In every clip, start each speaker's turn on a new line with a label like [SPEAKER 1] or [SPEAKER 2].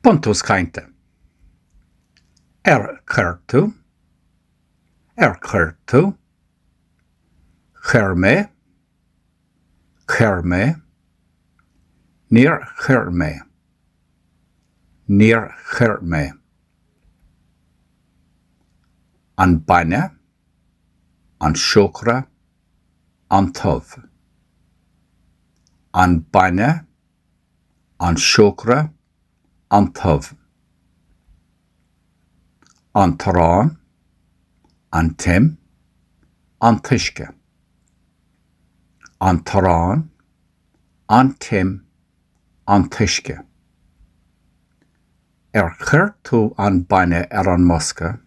[SPEAKER 1] Buntús cainte. Ar chuir tú? Ar chuir tú? Chuir mé. Chuir mé. Níor chuir mé. Níor chuir mé. An bainne, an siúcra, an t-ubh. An bainne, an siúcra, an t-ubh. An t-arán, an t-im, an t-uisce. An t-arán, an t-im, an t-uisce. Ar chuir tú an bainne ar an mbosca?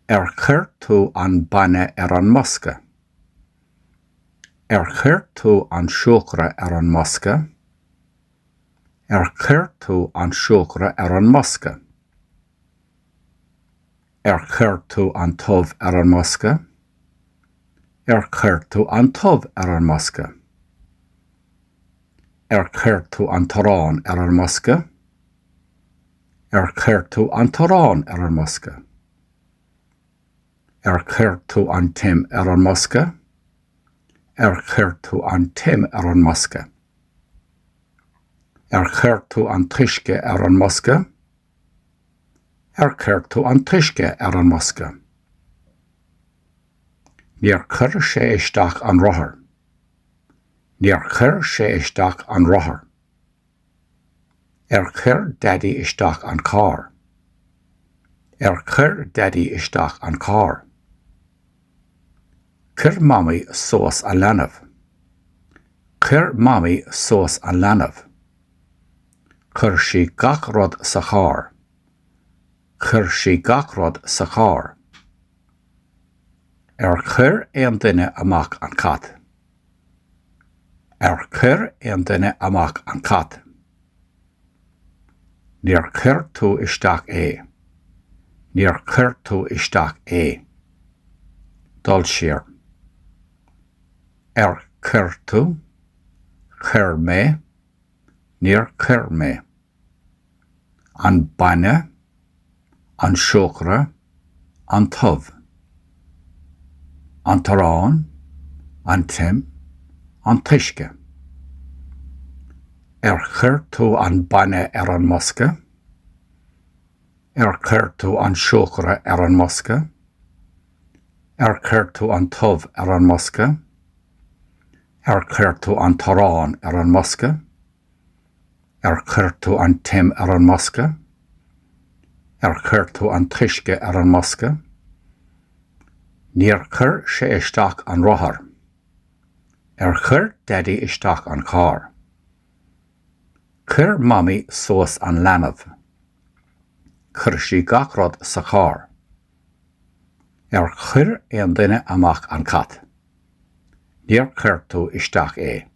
[SPEAKER 1] Ar chuir tú an bainne ar an mbosca? Ar chuir tú an siúcra ar an mbosca? Ar chuir tú an siúcra ar an mbosca? Ar chuir tú an t-ubh ar an mbosca? Ar chuir tú an t-ubh ar an mbosca? Ar chuir tú an t-arán ar an mbosca? Ar chuir tú an t-arán ar an mbosca? Ar chuir tú an t-im ar an mbosca? Ar chuir tú an t-im ar an mbosca? Ar chuir tú an t-uisce ar an mbosca? Ar chuir tú an t-uisce ar an mbosca? Níor chuir sé isteach an rothar. Níor chuir sé isteach an rothar. Ar chuir Daidí isteach an carr? Ar chuir Daidí isteach an carr? Chuir Mamaí suas an leanbh. Chuir Mamaí suas an leanbh. Chuir sí gach rud sa charr. Chuir sí gach rud sa charr. Ar chuir aon duine amach an cat? Ar chuir aon duine amach an cat? Níor chuir tú isteach é. Níor chuir tú isteach é. Dul siar. Ar chuir tú? Chuir mé. Níor chuir mé. An bainne, an siúcra, an t-ubh. An t-arán, an t-im, an t-uisce. Ar chuir tú an bainne ar an mbosca? Ar chuir tú an siúcra ar an mbosca? Ar chuir tú an t-ubh ar an mbosca? Ar chuir tú an t-arán ar an mbosca? Ar chuir tú an t-im ar an mbosca? Ar chuir tú an t-uisce ar an mbosca? Níor chuir sé isteach an rothar. Ar chuir Daidí isteach an carr? Chuir Mamaí suas an leanbh. Chuir sí gach rud sa charr. Ar chuir aon duine amach an cat? Níor chuir tú isteach é.